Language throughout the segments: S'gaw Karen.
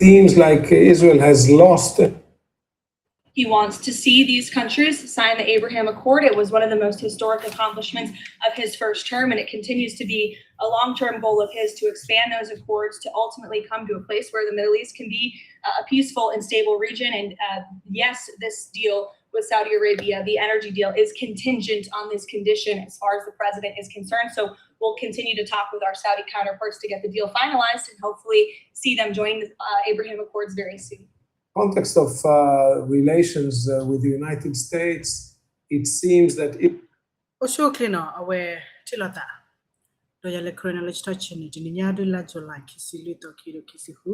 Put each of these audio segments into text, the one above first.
seems like Israel has lost. He wants to see these countries sign the Abraham Accord. It was one of the most historic accomplishments of his first term, and it continues to be a long-term goal of his to expand those accords to ultimately come to a place where the Middle East can be uh, a peaceful and stable region. And uh, yes, this deal with Saudi Arabia, the energy deal, is contingent on this condition as far as the president is concerned. So we'll continue to talk with our Saudi counterparts to get the deal finalized and hopefully see them join the uh, Abraham Accords very soon. Context of uh, relations uh, with the United States, it seems that it အိၣ်ဆူၣ်အိၣ်ချ့နီၤ အဝဲထံၣ်လိာ်သး ဒီးယၤလၢ Karen Knowledge Talk Channel တနံၤညါဒုးလါ July ခံဆံလွံၢ်သီ ခံကထိခံဆံဃု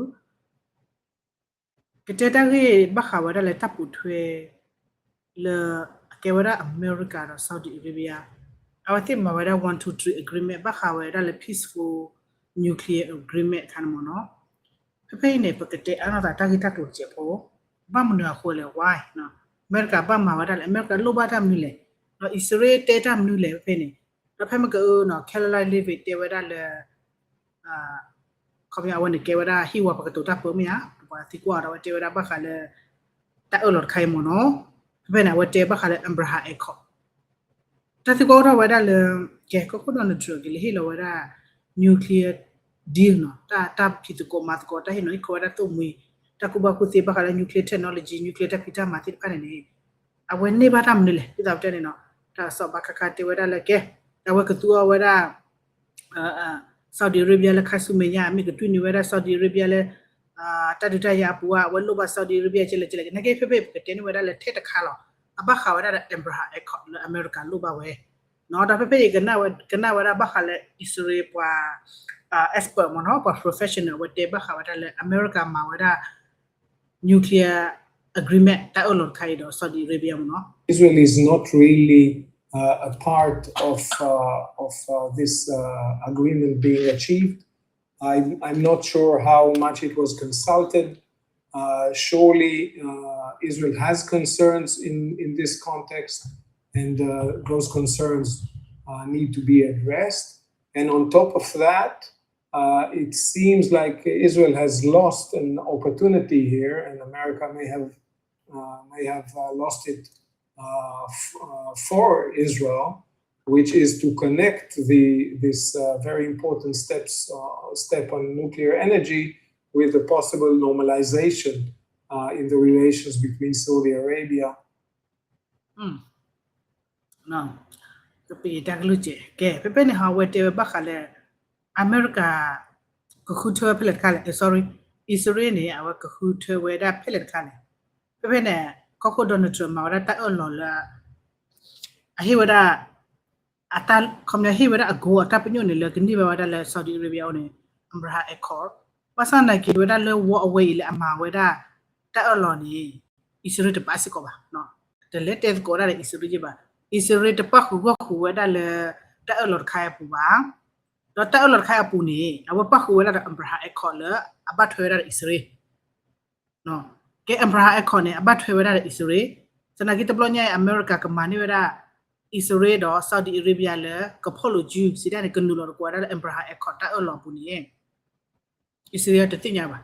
ကတဲတၢ်ဂ့ၢ်ဘၣ်ဃးဝဲဒၣ်လၢတၢ်ပိာ်ထွဲ လၢအကဲဝဲဒၣ်အမဲရကၤဒီး Saudi Arabia အဝဲသ့ၣ်မၤဝဲဒၣ် one two three agreement ဘၣ်ဃးဝဲဒၣ်လၢ peaceful nuclear agreement အခါန့ၣ်မ့ၢ်နီၤ ဖဲဖဲအံၤန့ၣ် ပကတဲအါနီၢ်သးတၢ်ဂ့ၢ်တၢ်ကျိၤတစဲးဖိ ဘၣ်မနုၤအဃိလဲၣ် why အမဲရကၤဘၣ်မၤဝဲဒၣ်လဲၣ် အမဲရကၤလိၣ်ဘၣ်တၢ်မနုၤလဲၣ် ဒီးအံၣ်စရ့လးတဲတၢ်မနုၤလဲၣ်ဖဲဖဲန့ၣ် ဒီးဖဲမ့ၢ်ကအၢနီၤ Karoline Leavitt တဲဝဲဒၣ်လၢ ခီပညီအဝဲန့ၣ်ကဲဝဲဒၣ်ဟံၣ်ဝါပကတိၤတၢ်ပၢမ့ၢ်ဧါ ပှၤသံကွၢ်အီၤဒီးအဝဲတဲဝဲဒၣ်ဘၣ်ဃးလၢ တၢ်အၢၣ်လီၤတခါအံၤမ့ၢ်နီၤ ဖဲဖဲန့ၣ် အဝဲတဲဘၣ်ဃးလၢ Abraham Accord တၢ်သံကွၢ်အိၣ်ထီၣ်ဝဲဒၣ်လၢ ကဲ ကီၢ်ခိၣ် Donald Trump ကလဲၤဟ့ၣ်လီၤဝဲဒၣ် nuclear deal နီၤ တၢ် တၢ်ဖံးသကိးမၤသကိး တၢ်ဟ့ၣ်နီၤဟ့ၣ်ခီဝဲဒၣ်သိၣ်မှံၤ တၢ်ကူၣ်ဘၣ်ကူၣ်သ့ဘၣ်ဃးလၢ nuclear technology nuclear တၢ်ဖံးတၢ်မၤသ့ၣ်တဖၣ်န့ၣ်န့ၣ် အဝဲန့ၢ်ဘၣ်တၢ်မနုၤလဲၣ် ဒ်သိးပတဲန့ၣ်နီၤ တၢ်ကစီၣ်ဘၣ်ခါခါတဲဝဲဒၣ်လၢကဲ အဝဲကသူအီၤဝဲဒၣ် Saudi Arabia လၢခါဆူမဲာ်ညါ မ့ၢ်ကတွံၢ်န့ၢ်ဝဲဒၣ် Saudi Arabia လၢ တၢ်ဒုးတၢ်ယၤအပူၤဧါ အဝဲလိၣ်ဘၣ် Saudi Arabia ကဲလဲၣ်ကဲလဲၣ် နာ်က့ဖဲဖဲပကတဲန့ၢ်ဝဲဒၣ်လၢထဲတခါလီၤ အဘၣ်ဃးဝဲဒၣ်ဒီး Abraham Accord လၢအမဲရကၤလိၣ်ဘၣ်ဝဲ ဒီးဖဲဖဲအံၤ ကနၣ်ဝဲဒၣ်ဘၣ်ဃးလၢအံၣ်စရ့လးပှၤ expert မ့ၢ်နီၤ ပှၤ professional အဝဲတဲဘၣ်ဃးဝဲဒၣ်လၢအမဲရကၤမၤဝဲဒၣ် nuclear agreement တၢ်အၢၣ်လီၤတခါအံၤဒီး Saudi Arabia မ့ၢ်နီၤ Israel is not really uh, a part of uh, of uh, this uh, agreement being achieved. I, I'm not sure how much it was consulted. Uh, surely uh, Israel has concerns in, in this context, and uh, those concerns uh, need to be addressed. And on top of that, uh, it seems like Israel has lost an opportunity here, and America may have uh, may have uh, lost it uh, f- uh, for Israel, which is to connect the this uh, very important steps uh, step on nuclear energy with the possible normalization uh, in the relations between Saudi Arabia. ကပ့ၤတၢ်ကလုၢ်ကဲ ကဲ ဖဲဖဲန့ၣ်ဟီ အဝဲတဲဝဲဘၣ်ဃးလၢ အမဲရကၤ ကဃုထၢဝဲဖဲလဲၣ်တခါလဲၣ် sorry အံၣ်စရ့လးန့ၣ် အဝဲကဃုထၢဝဲဒၣ်ဖဲလဲၣ်တခါလဲၣ် ဖဲဖဲန့ၣ် ကီၢ်ခိၣ် Donald Trump မၤဝဲဒၣ်တၢ်အၢၣ်လီၤလၢ အဟ့ၣ်ဝဲဒၣ် အတၢ် ခီပညီဟ့ၣ်ဝဲဒၣ်အ goal အတၢ်ပညိၣ်န့ၣ်လၢကန့ၢ်ဘၣ်ဝဲဒၣ်လၢ Saudi Arabia အအိၣ်န့ၣ် Abraham Accord ဘၣ်ဆၣ်နာ်က့ဝဲဒၣ်လၢဝီအဝဲအံၤလၢအမၤဝဲဒၣ် တၢ်အၢၣ်လီၤန့ၣ် အံၣ်စရ့လးတပာ်စ့ၢ်ကီးဘၣ် တလဲၤတဲသကိးဝဲဒၣ်ဒီးအံၣ်စရ့လးဘၣ် အံၣ်စရ့လးတပၣ်ဃုာ်ဂီၢ်ဃုာ်ဝဲဒၣ်လၢ တၢ်အၢၣ်လီၤတခါအံၤအပူၤဘၣ် ဒီးတၢ်အၢၣ်လီၤတခါအံၤအပူၤန့ၣ် အဝဲပၣ်ဃုာ်ဝဲဒၣ်ဒီး Abraham Accord လၢအဘၣ်ထွဲဝဲဒၣ်ဒီးအံၣ်စရ့လး ကဲ Abraham Accord န့ၣ် အဘၣ်ထွဲဝဲဒၣ်ဒီးအံၣ်စရ့လး သနာ်က့တဘျီညါအံၤ အမဲရကၤကမၤန့ၢ်ဝဲဒၣ် အံၣ်စရ့လးဒီး Saudi Arabia လၢကဖီၣ်လိာ်စု စံးဒၣ်န့ၣ် ကနုာ်လီၤသကိးဝဲဒၣ်လၢ Abraham Accord တၢ်အၢၣ်လီၤအပူၤန့ၣ် အံၣ်စရ့လးတသ့ၣ်ညါဘၣ်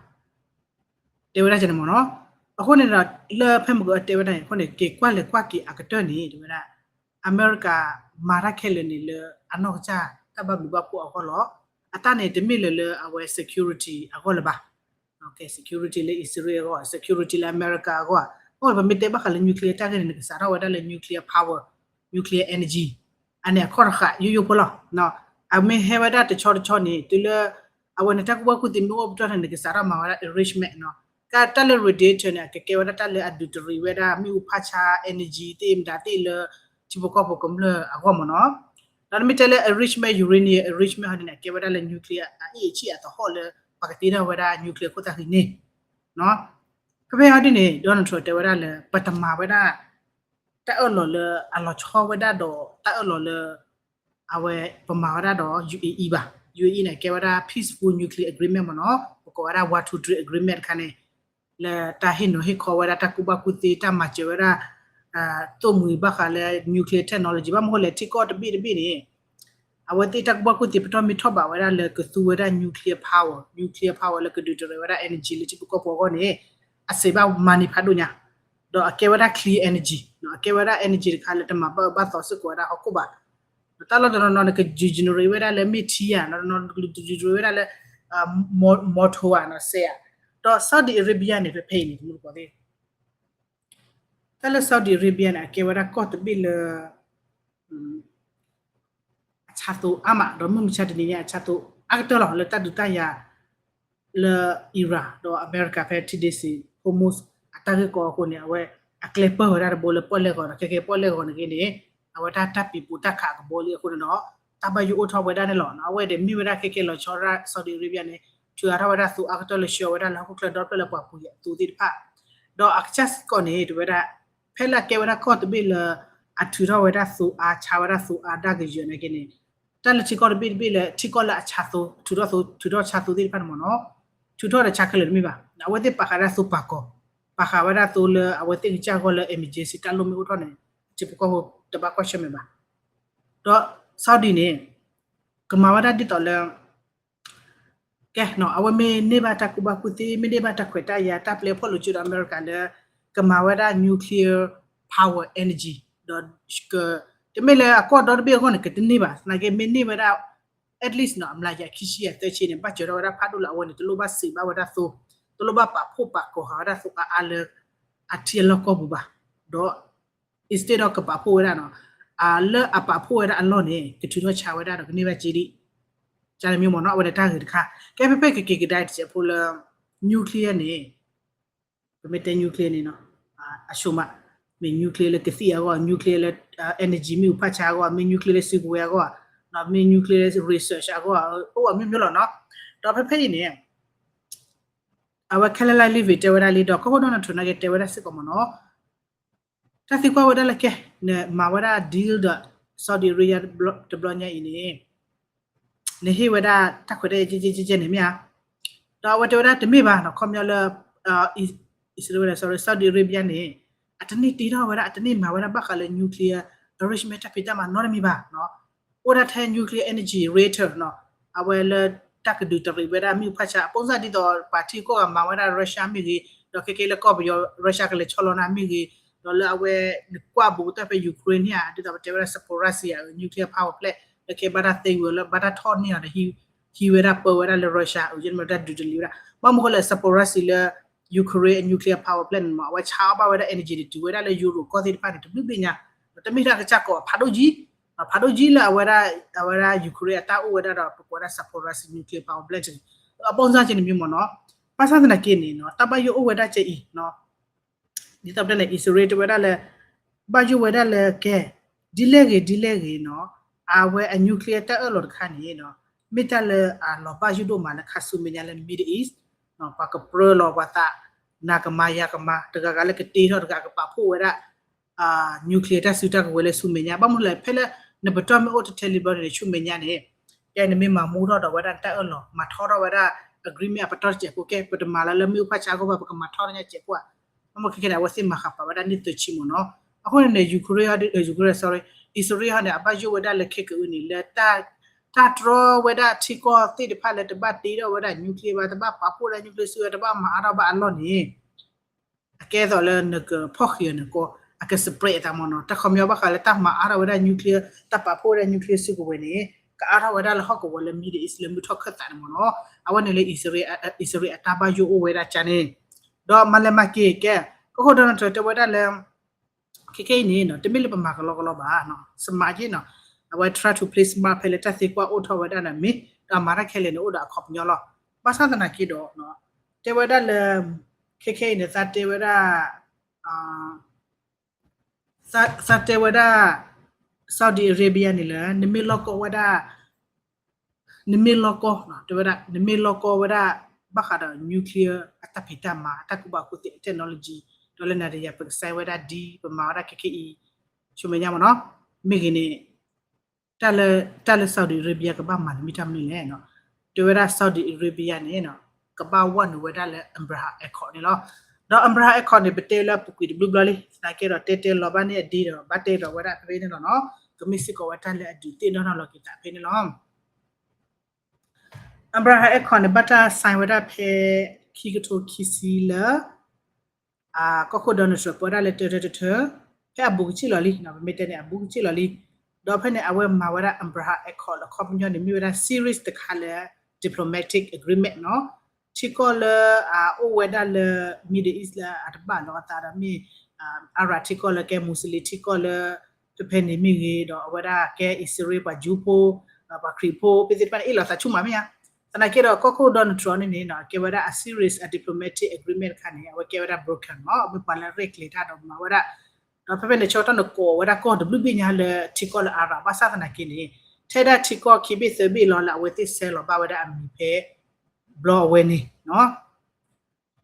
တဲဝဲဒၣ်ကဲန့ၣ်မ့ၢ်နီၤ အဃိန့ၣ်ဒီး လၢဖဲမုၢ်ကတဲဝဲဒၣ်န့ၣ် အဃိန့ၣ် က့ၤကွၢ်လဲၤကွၢ်က့ၤအကတၢၢ်န့ၣ် တဲဝဲဒၣ် အမဲရကၤမၤတၢ်ခဲလၢာ်န့ၣ်လၢအနီၢ်ကစၢ်တၢ်ဘၣ်ဘျုးဘၣ်ဖှိၣ်အဂီၢ်လီၤ. အတၢ်န့ၣ်တမ့ၢ်လၢၤလၢအဝဲ security အဂီၢ်လၢၤဘၣ်. ကဲ security လၢအံၣ်စရ့လးအဂီၢ် security လၢအမဲရကၤအဂီၢ် အဃိပမ့ၢ်တဲဘၣ်ဃးလၢ nuclear တၢ်ဂ့ၢ်န့ၣ် နကစးထီၣ်ဝဲဒၣ်လၢ nuclear power, nuclear energy အန့ၣ်အခီၣ်တဃာ်ယိယိဖိလီၤ. အမ့ၢ်ဟဲဝဲဒၣ်တဆီတဆီန့ၣ် တုၤလၢ အဝဲန့ၣ်တၢ်ကူၣ်ဘၣ်ကူၣ်သ့မ့ၢ်အိၣ်ပတီၢ်န့ၣ် နကစးထီၣ်မၤဝဲဒၣ် enrichment နီၤ. ကတၢ်လၢ radiator န့ၣ် အကကဲဝဲဒၣ်တၢ်လၢအဒုးတရံးဝဲဒၣ် မ့ၣ်အူဖးဆါ energy သ့ၣ်မတၤသ့ၣ်လၢ ထံဖိကီၢ်ဖိကမျၢၢ်အဂီၢ်မ့ၢ်နီၤ. ဒီးနမ့ၢ်တဲလၢ enrichment uranium enrichment ဟီန့ၣ် အကဲဝဲဒၣ်လၢ nuclear အအ့ၣ်အဆံၣ်အသဟီၣ်လၢ ပှၤကတ့ထီၣ်ဝဲဒၣ် nuclear ခိၣ်သၣ်ဃံန့ၣ် ဖဲဖဲဟီဒ်န့ၣ် Donald Trump တဲဝဲဒၣ်လၢ ပတမၤဝဲဒၣ် တၢ်အၢၣ်လီၤလၢအလီၤဆီဝဲဒၣ်ဒီး တၢ်အၢၣ်လီၤလၢ အဝဲ ပမၤဝဲဒၣ်ဒီး UAE ဘၣ်. UAE န့ၣ် ကဲဝဲဒၣ် peaceful nuclear agreement မ့ၢ်နီၤ. ပကိးဝဲဒၣ် one two three agreement တခါန့ၣ် လၢတၢ်ဟ့ၣ်နီၤဟ့ၣ်ခီဝဲဒၣ် တၢ်ကူၣ်ဘၣ်ကူၣ်သ့ တၢ်မၤစၢၤဝဲဒၣ် သိၣ်မှံၤဘၣ်ဃးလၢ nuclear technology ဘၣ်မနုၤဃိလဲၣ် ထံကီၢ်တဘ့ၣ်တဘ့ၣ်န့ၣ် အဝဲသ့ၣ်တၢ်ကူၣ်ဘၣ်ကူၣ်သ့ ပတီၢ်မ့ၢ်ထီၣ်ဘးဝဲဒၣ်လၢကသူဝဲဒၣ် nuclear power, nuclear power လၢကဒုးတရံးဝဲဒၣ် energy လၢထံဖိကီၢ်ဖိအဂီၢ်န့ၣ် အစံးဘၣ်မၤန့ၢ်ဖးဒိၣ်ညါ, ဒီးအကဲဝဲဒၣ် clean energy, အကဲဝဲဒၣ် energy တခါလၢတမၤဘၣ်အၢဘၣ်သီစ့ၢ်ကီးဝဲဒၣ်ဟီၣ်ခိၣ်ဘၣ်. တၢ်လီၢ်တနီၤနီၤန့ၣ် ကဒုး generate ဝဲဒၣ်လၢမ့ၢ်ထံဧါ, တနီၤနီၤကဒုး generate ဝဲဒၣ်လၢ မော်တော်ဧါနီၤ စဲးဧါ. ဒီး Saudi Arabia န့ၣ် ဖဲဖဲအံၤန့ၣ် တမူတကိးသ့ၣ် တၢ်လၢ Saudi Arabia န့ၣ် အကဲဝဲဒၣ်ကီၢ်တဘ့ၣ်လၢ အဆါသိအါမး ဒီးမုၢ်မဆါတနံၤညါအဆါသိအါကတၢၢ်လီၤ လၢတၢ်ဒုးတၢ်ယၤ လၢ Iran ဒီးအမဲရကၤဖဲထံဒ့စံး Hormuz အတၢ်ဂ့ၢ်ကီအဃိန့ၣ် အဝဲအကျဲပၢၢ်ဝဲဒၣ်တဘိလၢပီၣ်လဲၣ်ဂီၤဒီး ခဲကဲပီၣ်လဲၣ်ဂီၤန့ၣ်က့န့ၣ် အဝဲတၢ်တၢ်ပံၤပူၤတၢ်ခးကဘီလံအဃိန့ၣ်ဒီး တၢ်ဘၣ်ယိၣ်အိၣ်ထီၣ်ဝဲဒၣ်န့ၣ်လီၤ. အဝဲဒၣ်မ့ၢ်ဝဲဒၣ်ခဲကဲလီၤဆီဒၣ် Saudi Arabia န့ၣ် ထုးအါထီၣ်ဝဲဒၣ်သိအါကတၢၢ်လၢဆှၢဝဲဒၣ်လၢဟီၣ်ခိၣ်ချၢဒီဖျၢၣ်လၢပှၤပူၤယဲၢ်အသိသ့ၣ်တဖၣ် ဒီးအကစၢ်စ့ၢ်ကီးန့ၣ် တဝဲဒၣ် ဖဲလၢအကဲဝဲဒၣ်ကီၢ်တဘ့ၣ်လၢ အထုးထီၣ်ဝဲဒၣ်သိအါ ဆါဝဲဒၣ်သိအါဒၣ်ကယၢၤန့ၣ်က့န့ၣ် တၢ်လၢထံကီၢ်တဘ့ၣ်တဘ့ၣ်လၢ ထံကီၢ်လၢအဆါသိ ထုးထီၣ်သိ ထုးထီၣ်ဆါသိသ့ၣ်တဖၣ်န့ၣ်မ့ၢ်နီၤ ထုးထီၣ်ဒီးဆါခဲလၢာ်တမ့ၢ်ဘၣ်. အဝဲသ့ၣ်ပာ်ဃာ်ဒၣ်သိပာ်ကီၤ ပာ်ဃာ်ဝဲဒၣ်သိလၢအဝဲသ့ၣ်ကစၢ်အဂီၢ်လၢ emergency တၢ်လိၣ်မ့ၢ်အိၣ်ထီၣ်န့ၣ် ထံဖိကီၢ်ဖိတဘၣ်ကွၢ်ဆၢၣ်မဲာ်ဘၣ်. ဒီး Saudi န့ၣ် ကမၤဝဲဒၣ်ဒ်သိးလၢ ကဲ အဝဲမ့ၢ်န့ၢ်ဘၣ်တၢ်ကူၣ်ဘၣ်ကူၣ်သ့ မ့ၢ်န့ၢ်ဘၣ်တၢ်ခွဲးတၢ်ယာ် တၢ်ပျဲဖီၣ်လိာ်စုဒီးအမဲရကၤလၢ ကမၤဝဲဒၣ် nuclear power energy ဒီး တမ့ၢ်လၢအကီၢ်ဒီတဘ့ၣ်အဂီၢ်န့ၣ် ကတန့ၢ်ဘၣ် သနာ်က့မ့ၢ်န့ၢ်ဝဲဒၣ် at least နီၤ အမျးယၤခံဆံယၤသၢဆံန့ၣ် ဘၣ်စၢၤထီၣ်ဝဲဒၣ်ဖးဒိၣ်လၢအဝဲန့ၣ် တလိၣ်ဘၣ်စံးဘၣ်ဝဲဒၣ်သိ တလိၣ်ဘၣ်ပာ်ဖှိၣ်ပာ်ကီၤဃာ်ဝဲဒၣ်သိအါအါလၢ အထံအလီၢ်ကီၢ်ပူၤဘၣ်. ဒီး instead of ကပာ်ဖှိၣ်ဝဲဒၣ်နီၤ လၢအပာ်ဖှိၣ်ဝဲဒၣ်အလီၢ်န့ၣ် ကထုးထီၣ်ဆါဝဲဒၣ်ဒီးကန့ၢ်ဘၣ်က့ဒံး ကန့ၣ်မ့ၢ်မ့ၢ်နီၤ အဝဲန့ၣ်တၢ်ဂ့ၢ်တခါ ကဲဖဲဖဲကက့ၤကဒါတစဲးဖိလၢ nuclear န့ၣ် ပမ့ၢ်တဲ nuclear န့ၣ်နီၤ အဆိမး မ့ၢ် nuclear လၢကသံၣ်အဂီၢ် nuclear လၢ energy မ့ၣ်အူဖးဆါအဂီၢ် မ့ၢ် nuclear လၢစုကဝဲၤအဂီၢ် မ့ၢ် nuclear လၢ research အဂီၢ် အိၣ်အမျိုးမျိုးလီၤနီၤ. ဒီးဖဲဖဲအံၤန့ၣ် အဝဲ Karoline Leavitt တဲဝဲဒၣ်လံ ဒီးကီၢ်ခိၣ် Donald Trump နာ်က့တဲဝဲဒၣ်စ့ၢ်ကီးမ့ၢ်နီၤ တၢ်သံကွၢ်ဝဲဒၣ်လၢကဲ နမၤဝဲဒၣ် deal ဒီး Saudi Arabia တဘျီညါအံၤန့ၣ် နဟ့ၣ်ဝဲဒၣ်တၢ်ခွဲးတၢ်ယာ်ကဲကဲကဲကဲန့ၣ်မ့ၢ်ဧါ. ဒီးအဝဲတဲဝဲဒၣ်တမ့ၢ်ဘၣ်နီၤ ခီပညီလၢ အံၣ်စရ့လး sorry Saudi Arabia န့ၣ် အတန့ၢ်တ့ထီၣ်ဝဲဒၣ် အတန့ၢ်မၤဝဲဒၣ်ဘၣ်ဃးလၢ nuclear enrichment တၢ်ဖံးတၢ်မၤနီတမံၤဘၣ်နီၤ. အိၣ်ဒၣ်ထဲ nuclear energy reactor နီၤ အဝဲလၢတၢ်ကဒုးတရံးဝဲဒၣ်မ့ၣ်အူဖးဆါ အပိစၢ်ဒ်သိးပှၤထံကီၢ်ဂၤမၤဝဲဒၣ် Russia မ့ၢ်ဂ့ၤ ဒီးခဲကဲလၢကီၢ်ပယီၤ Russia ကလဲၤဆီလီၤနၤမ့ၢ်ဂ့ၤ ဒီးလၢအဝဲနကွၢ်ဘူးတၢ်ဖဲ Ukraine န့ၣ်ဧါ ဒ်သိးပတဲဝဲဒၣ် Zaporizhzhia nuclear power plant လၢကဲဘၣ်တၢ်သ့ဝံၤလၢဘၣ်တၢ်ထီၣ်န့ၢ်အီၤဒီး ဟံးဝဲဒၣ်ပၢဝဲဒၣ်လၢ Russia အယဲၢ်မ့ၢ်တၢ်ဒုးတလံၤဝဲဒၣ် ဘၣ်မနုၤဃိလၢ Zaporizhzhia လၢ Ukraine nuclear power plant န့ၣ်မ့ၢ် အဝဲဆါအီၣ်ဘၣ်ဝဲဒၣ် energy န့ၣ် တုၤဝဲဒၣ်လၢ Europe ကီၢ်သ့ၣ်တဖၣ်န့ၣ် တဘျုးဘျုးညါ ဒီးတမ့ၢ်တၢ်ကစၢ်ကီးဖးဒိၣ်ကံ ဖးဒိၣ်ကံလၢအဝဲဒၣ် အဝဲဒၣ် Ukraine အတၢ်အိၣ်ဝဲဒၣ်ဒီး ပကိးဝဲဒၣ် Zaporizhzhia nuclear power plant န့ၣ် အပိစၢ်ကဲန့ၣ်မ့ၢ်မ့ၢ်နီၤ ဘၣ်ဆၣ်သနာ်က့န့ၣ်နီၤ တၢ်ဘၣ်ယိၣ်အိၣ်ဝဲဒၣ်ကဲအံၤ ဒ်သိးပတဲန့ၣ် အံၣ်စရ့လးတဲဝဲဒၣ်လၢ ဘၣ်ယိၣ်ဝဲဒၣ်လၢကဲ ဒ်လဲၣ်ဂ့ၤဒ်လဲၣ်ဂ့ၤနီၤ အဝဲအ nuclear တၢ်အၢၣ်လီၤတခါန့ၣ်နီၤ မ့ၢ်တၢ်လၢအလီၤဘၣ်ယိၣ်ဒိၣ်မးလၢခါဆူမဲာ်ညါလၢ Middle East ပှၤကပြၢလီၤပှၤသး နၤကမၤယၤကမၤ တဂၤဂၤလၢကတ့ထီၣ်တဂၤကပာ်ဖှိၣ်ဝဲဒၣ် nuclear တၢ်စုတၢ်ကဝဲၤလၢဆူမဲာ်ညါ ဘၣ်မနုၤလဲၣ် ဖဲလၢနပတီၢ်မ့ၢ်အိၣ်တထဲလံဘျီန့ၣ် ဆူမဲာ်ညါန့ၣ် ကဲနမ့ၢ်မၤမူထီၣ်ဒီးဝဲဒၣ်နတၢ်အၢၣ်လီၤ မၤထီထီၣ်ဝဲဒၣ် agreement အပတီၢ်တစဲးဖိ ကဲပတမၤလၢလၢမ့ၣ်အူဖးဆါအဂီၢ်ဘၣ် ပကမၤထီၣ်ညါစဲးဖိဧါ ဘၣ်မနုၤခဲကဲန့ၣ် အဝဲသ့ၣ်မၤဃာ်ပာ်ဝဲဒၣ်န့ၣ်သၢဆံမ့ၢ်နီၤ အဃိန့ၣ်န့ၣ် Ukraine Ukraine sorry အံၣ်စရ့လးဟီန့ၣ် အဘၣ်ယိၣ်ဝဲဒၣ်လၢခဲကအုန့ၣ် လၢ တၢ်တြီဝဲဒၣ်ထံကီၢ်သ့ၣ်တဖၣ်လၢတဘၣ်တ့ထီၣ်ဝဲဒၣ် nuclear ဘၣ် တဘၣ်ပာ်ဖှိၣ်ဝဲဒၣ် nuclear စုဝဲ တဘၣ်မၤအါထီၣ်ဘၣ်အလီၢ်န့ၣ် အကဲသိးလၢနကဖီၣ်ဃံးအီၤန့ၣ်ကီ အက spread အသးမ့ၢ်နီၤ တၢ်ခီပညီဘၣ်ဃးလၢတၢ်မၤအါထီၣ်ဝဲဒၣ် nuclear တၢ်ပာ်ဖှိၣ်ဝဲဒၣ် nuclear စုကဝဲၤန့ၣ် ကအါထီၣ်ဝဲဒၣ်လၢဟီၣ်ကဝီၤလၢ Middle East လၢမုၢ်ထီၣ်ခၢၣ်သးန့ၣ်မ့ၢ်နီၤ အဝဲန့ၣ်လၢ အံၣ်စရ့လးအတၢ်ဘၣ်ယိၣ်အိၣ်ဝဲဒၣ်ကန့ၣ် ဒီးမၤလဲၤမၤက့ၤကဲ ကီၢ်ခိၣ် Donald Trump တဲဝဲဒၣ်လၢ ခဲခဲအံၤန့ၣ်နီၤ တမ့ၢ်လၢပမၤကလီကလီဘၣ်နီၤ smart က့နီၤ အဝဲ try to play smart ဖဲလၢတၢ်သံကွၢ်အိၣ်ထီၣ်ဝဲဒၣ်န့ၣ်မ့ၢ် ဒီးအမၤတၢ်ခဲလၢာ်န့ၣ် အိၣ်ဒီးအခီပညီလီၤ ဘၣ်ဆၣ်သနာ်က့ဒီး တဲဝဲဒၣ်လၢ ခဲခဲအံၤန့ၣ် သးတဲဝဲဒၣ် သးတဲဝဲဒၣ် Saudi Arabia န့ၣ်လၢ နမ့ၢ်လီၢ်ကီၢ်ဝဲဒၣ် နမ့ၢ်လီၢ်ကီၢ် တဲဝဲဒၣ် နမ့ၢ်လီၢ်ကီၢ်ဝဲဒၣ် ဘၣ်ဃးဒီး nuclear အတၢ်ဖံးတၢ်မၤ အတၢ်ကူၣ်ဘၣ်ကူၣ်သ့ technology ဒီးလၢနၤဒီးယၤ ပကစဲဝဲဒၣ်ဒ် ပမၤဝဲဒၣ်ခဲခဲအံၤ ဆူမဲာ်ညါမ့ၢ်နီၤ မ့ၢ်ဂ့ၤန့ၣ် တၢ်လၢ တၢ်လၢ Saudi Arabia ကဘၣ်မၤန့ၣ်မ့ၢ်တၢ်မနုၤလဲၣ်နီၤ တဲဝဲဒၣ် Saudi Arabia န့ၣ် ကဘၣ်ဝဲနုာ်ဝဲဒၣ်လၢ Abraham Accord န့ၣ်လီၤ. ဒီး Abraham Accord န့ၣ် ပတဲလၢအပူၤကွံာ်တဘျုးဘျီလံ သနာ်က့ဒီးတဲတဲလီၤဘၣ်န့ၢ်အဒ့ဒီး ဘၣ်တဲဒီးဝဲဒၣ်ဖဲန့ၣ်လီၤနီၤ ကမ့ၢ်စ့ၢ်ကီးဝဲတၢ်လၢအဒုးသ့ၣ်နီၣ်ထီၣ်လီၤက့ၤသးဖဲန့ၣ်လီၤ. Abraham Accord န့ၣ် ဘၣ်တၢ် sign ဝဲဒၣ်ဖဲ ခံကထိခံဆံလၢ ကီၢ်ခိၣ် Donald Trump ပၢဝဲဒၣ်လၢတၢတၢတထၢ ဖဲအဘူးကစံၣ်လီၤလံ, ပမ့ၢ်တဲန့ၣ် အဘူးကစံၣ်လီၤလံ. ဒီးဖဲန့ၣ် အဝဲမၤဝဲဒၣ် Abraham Accord လၢခီပညီန့ၣ် မ့ၢ်ဝဲဒၣ် series တခါလၢ diplomatic agreement နီၤ, ထံကီၢ်လၢအအိၣ်ဝဲဒၣ်လၢ Middle East လၢအတဘၣ်လီၤအသးဒီးမ့ၢ် Arab ထံကီၢ်လၢကဲ Muslim ထံကီၢ်လၢ ဖဲဖဲန့ၣ်မ့ၢ်ဂ့ၤ ဒီးအဝဲဒၣ်ကဲ အံၣ်စရ့လး ပှၤကၠူဖိ ပှၤခရံာ်ဖိ ဖဲသ့ၣ်တဖၣ်န့ၣ် အ့ၣ်လိာ်သးဆူၣ်မးမ့ၢ်ဧါ. သနာ်က့ဒီး ကီၢ်ခိၣ် Donald Trump န့ၣ်န့ၣ် ကဲဝဲဒၣ်အ series အ diplomatic agreement တခါန့ၣ် အဝဲကဲဝဲဒၣ် broker မ့ၢ် အဝဲပှၤလၢရဲၣ်ကျဲၤတၢ်ဒီးမၤဝဲဒၣ် ဒီးဖဲဖဲန့ၣ် ဆၢကတီၢ်န့ၣ် ကိးဝဲဒၣ်ကီၢ်တဘျုးဘ့ၣ်ညါလၢထံကီၢ်လၢ Arab ဘၣ်ဆၣ်သနာ်က့န့ၣ် ထဲဒၣ်ထံကီၢ်ခံဘ့ၣ်သၢဘ့ၣ်လီၤလၢအဝဲသ့ၣ် ဆဲးလီၤဘၣ်ဝဲဒၣ်အမံၤဖဲ ဘျီအဝဲန့ၣ်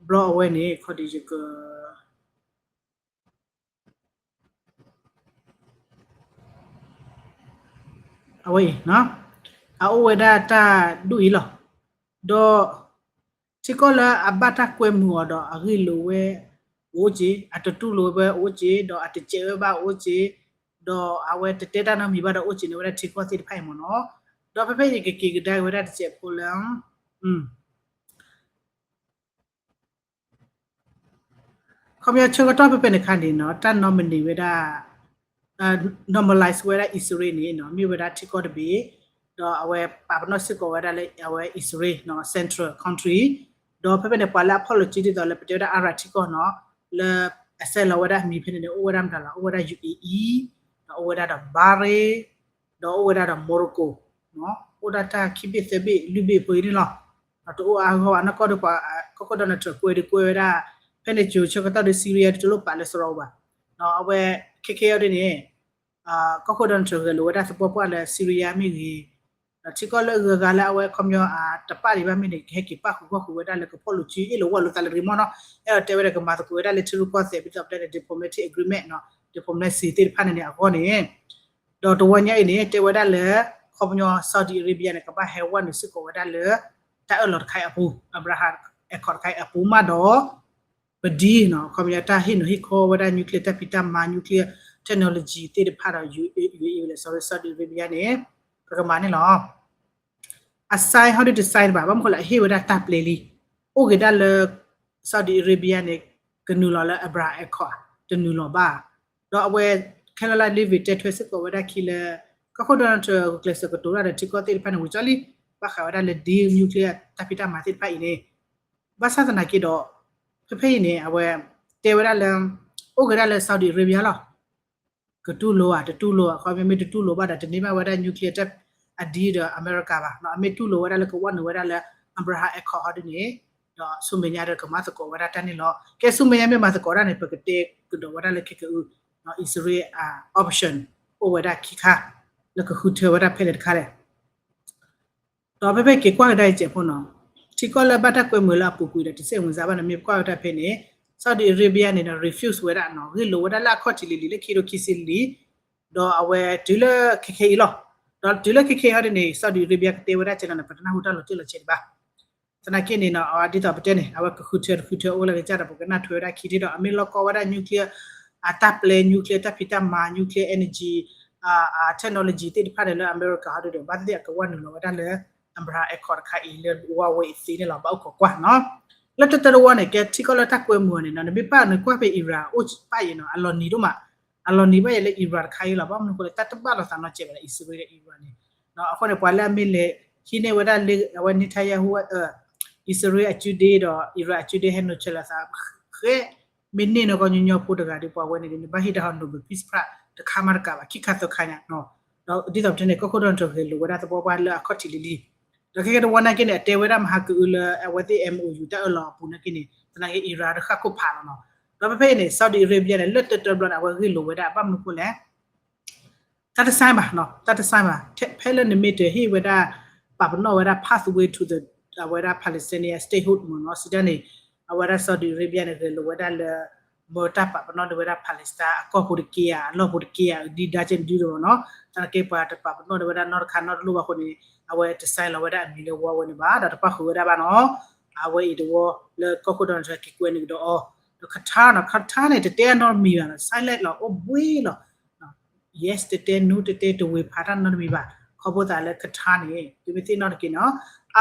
ဘျီအဝဲန့ၣ် ခီဒံးယက အဝဲအံၤ အအိၣ်ဝဲဒၣ်တၢ်ဒ်အံၤလီၤ. ဒီး ထံကီၢ်လၢအဘၣ်တၢ်ကွဲမုာ်အီၤဒီးအဂ့ၢ်လိာ်ဝဲ အိၣ်က့ၤ, အတတူၢ်လိာ်ဝဲအိၣ်က့ၤ, ဒီးအတစဲးဝဲဘၣ်အိၣ်က့ၤ, ဒီးအဝဲတတဲတၢ်နီတမံၤဘၣ်ဒီးအိၣ်က့ၤန့ၣ်ဝဲဒၣ်ထံကီၢ်သ့ၣ်တဖၣ်အံၤမ့ၢ်နီၤ. ဒီးဖဲဖဲအံၤကက့ၤကဒါက့ၤဝဲဒၣ်တစဲးဖိလၢ ခီပညီဆၢကတီၢ်ဖဲဖဲန့ၣ်ခါန့ၣ်နီၤ တၢ် nominate ဝဲဒၣ် normalize ဝဲဒၣ် အံၣ်စရ့လးန့ၣ်နီၤ မ့ၢ်ဝဲဒၣ်ထံကီၢ်တဘ့ၣ်, ဒီးအဝဲပာ်ပနီၣ်စ့ၢ်ကီးဝဲဒၣ်လၢအဝဲအံၣ်စရ့လးနီၤ central country, ဒီးဖဲဖဲန့ၣ် ပှၤလၢအ policy ဒ်သိးလၢပတဲဝဲဒၣ် Arab ထံကီၢ်နီၤ လၢအဆဲးလီၤဝဲဒၣ်အမံၤဖဲန့ၣ်န့ၣ် အိၣ်ဝဲဒၣ်မတၤလီၤ အိၣ်ဝဲဒၣ် ယူၣ်အ့ၣ်အံၣ်, ဒီးအိၣ်ဝဲဒၣ်ဒီး Bahrain, ဒီးအိၣ်ဝဲဒၣ်ဒီး Morocco, အိၣ်ဒၣ်တၢ်ခံဘ့ၣ်သၢဘ့ၣ်လွံၢ်ဘ့ၣ်ဖိအံၤန့ၣ်လီၤ. ဒီးတအိၣ်အါဂီၢ်ဘၣ် နီၢ်ကီၢ်ဒီးပှၤ ကီၢ်ခိၣ် Donald Trump ကွဲးဒုးကွဲးဝဲဒၣ် ဖဲန့ၣ်ကၠိဆၢကတီၢ်ဒီး Syria တလိၣ်ပာ်လၢစရီဘၣ်. အဝဲခဲခဲအံၤဒ်န့ၣ် ကီၢ်ခိၣ် Donald Trump ဂဲၤလိာ်ဝဲဒၣ်သပှၢ်ပှၢ်လၢ Syria မ့ၢ်ဂ့ၤ, ဒီးထံကီၢ်လၢအဂၤဂၤလၢအဝဲခီပညီအတပာ်ဒံးဘၣ်မ့ၢ်န့ၣ် ကဟဲက့ၤပာ်ဃုာ်ဂီၢ်ဃုာ်ဝဲဒၣ်လၢက policy အ့ၣ်လိာ်ဝီလိာ်သးလၢတဂ့ၤမ့ၢ်နီၤ, အဲၣ်ဒိးတဲဝဲဒၣ်ကမၤသကိးဝဲဒၣ်လၢထံရူၢ်ကီၢ်သဲး ဒ်သိးပတဲန့ၣ် diplomatic agreement နီၤ diplomacy သ့ၣ်တဖၣ်န့ၣ်န့ၣ်အဂီၢ်န့ၣ် ဒီးတဝီညါအံၤန့ၣ် တဲဝဲဒၣ်လၢ ခီပညီ Saudi Arabia န့ၣ် ကဘၣ်ဟဲဝဲနုာ်စ့ၢ်ကီးဝဲဒၣ်လၢ တၢ်အၢၣ်လီၤတခါအံၤအပူၤ Abraham Accord တခါအံၤအပူၤမးဒီး ပဒ်နီၤ ခီပညီတၢ်ဟ့ၣ်နီၤဟ့ၣ်ခီဝဲဒၣ် nuclear တၢ်ဖံးတၢ်မၤ nuclear technology သ့ၣ်တဖၣ်ဒီး ယူၣ်အ့ၣ် sorry Saudi Arabia န့ၣ် ပကမၤန့ၣ်လီၤ. အ sign ဟီဒ်တ sign ဘၣ် ဘၣ်မနုၤဃိလဲၣ် အဟ့ၣ်ဝဲဒၣ်တၢ်ပျဲလံ, အိၣ်က့ၤဒၣ်လၢ Saudi Arabia န့ၣ် ကနုာ်လီၤလၢ Abraham Accord တနုာ်လီၤဘၣ်. ဒီးအဝဲ Karoline Leavitt တဲထွဲစ့ၢ်ကီးဝဲဒၣ်ခံလၢ ကီၢ်ခိၣ် Donald Trump ဂုာ်ကျဲးစၢးကတိၤတၢ်ဒီးထံကီၢ်သ့ၣ်တဖၣ်န့ၣ် ဝံၤကၠီလံ ဘၣ်ဃးဝဲဒၣ်လၢ deal nuclear တၢ်ဖံးတၢ်မၤသ့ၣ်တဖၣ်အံၤန့ၣ် ဘၣ်ဆၣ်သနာ်က့ဒီး ဖဲဖဲအံၤန့ၣ် အဝဲ တဲဝဲဒၣ်လၢ အိၣ်က့ၤဒၣ်လၢ Saudi Arabia လီၤ. ကတူၢ်လိာ်ဧါ တတူၢ်လိာ်ဧါ ခီမ့ၢ်မ့ၢ်တတူၢ်လိာ်ဘၣ်ဒီး တန့ၢ်ဘၣ်ဝဲဒၣ် nuclear တၢ်အ deal ဒီးအမဲရကၤဘၣ်. အမ့ၢ်တူၢ်လိာ်ဝဲဒၣ်လၢကဝဲနုာ်ဝဲဒၣ်လၢ Abraham Accord ဟီဒ်န့ၣ် ဒီးဆူမဲာ်ညါဒီးကမၤသကိးဝဲဒၣ်တၢ်န့ၣ်လီၤ. ကဲဆူမဲာ်ညါမ့ၢ်မၤသကိးတၢ်န့ၣ် ပကတဲကဒီးဝဲဒၣ်လၢခဲကအု အံၣ်စရ့လး option အိၣ်ဝဲဒၣ်ခံခါ လၢကဃုထၢဝဲဒၣ်ဖဲလဲၣ်တခါလဲၣ်. ဒီးဖဲဖဲက့ၤကွၢ်ကဒါအံၤစဲးဖိနီၤ ထံကီၢ်လၢဘၣ်တၢ်ကွဲမုာ်လၢအပူၤကွံာ်ဒီး တဆဲးဝင်စားဘၣ်န့ၣ် မ့ၢ်ပကွၢ်ဝဲဒၣ်ဖဲန့ၣ် Saudi Arabia န့ၣ်ဒီး refuse ဝဲဒၣ်နီၤ ဂ့ၢ်လိာ်ဝဲဒၣ်လၢအခီၣ်ထံးလံၤလံၤလၢခံကထိခံဆံလံၤ ဒီးအဝဲတုၤလၢခဲခဲအံၤလီၤ. ဒီးတုၤလၢခဲခဲအံၤဟီဒ်န့ၣ် Saudi Arabia ကတဲဝဲဒၣ်ကဲလီၤန့ၣ် ပတနၢ်ဟူတၢ်လီၤတံၢ်လီၤဆဲးဒံးဘၣ်. သနာ်က့န့ၣ်နီၤ ဒ်သိးပတဲန့ၣ် အဝဲကဃုထၢတဃုထၢအိၣ်လၢကစၢ်ဒီး ပကနၢ်ထွဲဝဲဒၣ်ခံထံၣ်ဒီး အမ့ၢ်လီၢ်ကီဝဲဒၣ် nuclear အတၢ်ပျဲ nuclear တၢ်ဖံးတၢ်မၤ nuclear energy အ technology သ့ၣ်တဖၣ်န့ၣ်လၢအမဲရကၤဟီဒ်ဒီး ဘၣ်သ့ၣ်သ့ၣ်အကဝဲနုာ်လီၤဝဲဒၣ်လၢ Abraham Accord တခါအံၤလၢဝဲအံၤသ့န့ၣ်လီၤ ဘၣ်အိၣ်ခိးကွၢ်နီၤ. လၢတၢတဝီန့ၣ် ကဲထံကီၢ်လၢတၢ်ကွဲမုာ်န့ၣ်နီၤ နမ့ၢ်ပာ်နကွၢ်ဖဲ Iran အိၣ်ပာ်အံၤနီၤ အလီၤနံၤဒိၣ်မး အလီၤနံၤဘၣ်ယဲလၢ Iran တခါအံၤလီၤ. ဘၣ်မနုၤဃိလဲၣ် တၢ်တဘၣ်လိာ်သးနီတစဲးဘၣ်လၢ အံၣ်စရ့လးဒီး Iran န့ၣ် အဃိန့ၣ် ပှၤလၢအမ့ၢ်လဲၤဟံးန့ၢ်ဝဲဒၣ်လၢ အဝဲ Netanyahu အံၣ်စရ့လးအစုဒ့ဒီး Iran အစုဒ့ဟဲနုာ်ဆဲးလီၤသး ဃဲ မ့ၢ်န့ၢ်နီၢ်ကီၢ်ညီညီဖိတဂၤဒီး ပှၤဝဲန့ၣ်ဒီး နဘၣ်ဟ့ၣ်တၢ်ဟီ Nobel Peace Prize တခါမးတကးဘၣ် ခံခါသၢခါညါ ဒီးဒ်သိးပတဲန့ၣ် ကီၢ်ခိၣ် Donald Trump ဂဲၤလိာ်ဝဲဒၣ်သပှၢ်ပှၢ်လၢအခီၣ်ထံးလံၤလံၤ ဒီးခဲကဲတဝီနာ်က့န့ၣ် အတဲဝဲဒၣ်မဟါကအုလၢအဝဲသ့ၣ် MOU တၢ်အၢၣ်လီၤအပူၤနာ်က့န့ၣ် သနာ်က့ Iran တဃၣ်ခိၣ်ဖးလီၤနီၤ. ဒီးဖဲဖဲအံၤန့ၣ် Saudi Arabia န့ၣ် လၢတၢတဘျီန့ၣ် အဝဲဂ့ၢ်လိာ်ဝဲဒၣ် ဘၣ်မနုၤဃိလဲၣ် တၢ်တဆိုင်ဘၣ်နီၤ တၢ်တဆိုင်ဘၣ် ဖဲလၢနမ့ၢ်တဟ့ၣ်ဝဲဒၣ် ပာ်ပနီၣ်ဝဲဒၣ် pathway to the အဝဲဒၣ် Palestinian statehood မ့ၢ်နီၤ စံးတၢ်န့ၣ် အဝဲဒၣ် Saudi Arabia န့ၣ် ဂဲၤလိာ်ဝဲဒၣ်လၢ မ့ၢ်တၢ်ပာ်ပနီၣ်န့ၢ်ဝဲဒၣ် Palestine အကီၢ်ဖိတက့ဧါ အလီၢ်ဖိတက့ဧါ ဒ်ဒါကဲဒုဒီးနီၤ သနာ်က့ပှၤတပာ်ပနီၣ်န့ၢ်ဝဲဒၣ်နီတခါနီတလိၣ်ဘၣ်အဃိန့ၣ် အဝဲတဆိုင်လီၤဝဲဒၣ်အမံၤလၢဝီဝဲန့ၣ်ဘၣ် ဒီးတပာ်ဃုာ်ဝဲဒၣ်ဘၣ်နီၤ အဝဲအံၤတဝီလၢကီၢ်ခိၣ် Donald Trump က့ၤကွဲးန့ၣ်ကဒီးအီၤ ဒီး Qatar နီၤ Qatar န့ၣ် တတဲအနီတမံၤဘၣ်နီၤ silent လီၤ အိၣ်ဘှံးလီၤ yes တတဲ no တတဲ တဝ့ၤဖးတၢ်နီတမံၤဘၣ်. ခီဖျိသးလၢ Qatar န့ၣ် သုမ့ၢ်သ့ၣ်နီၣ်တက့ၢ်နီၤ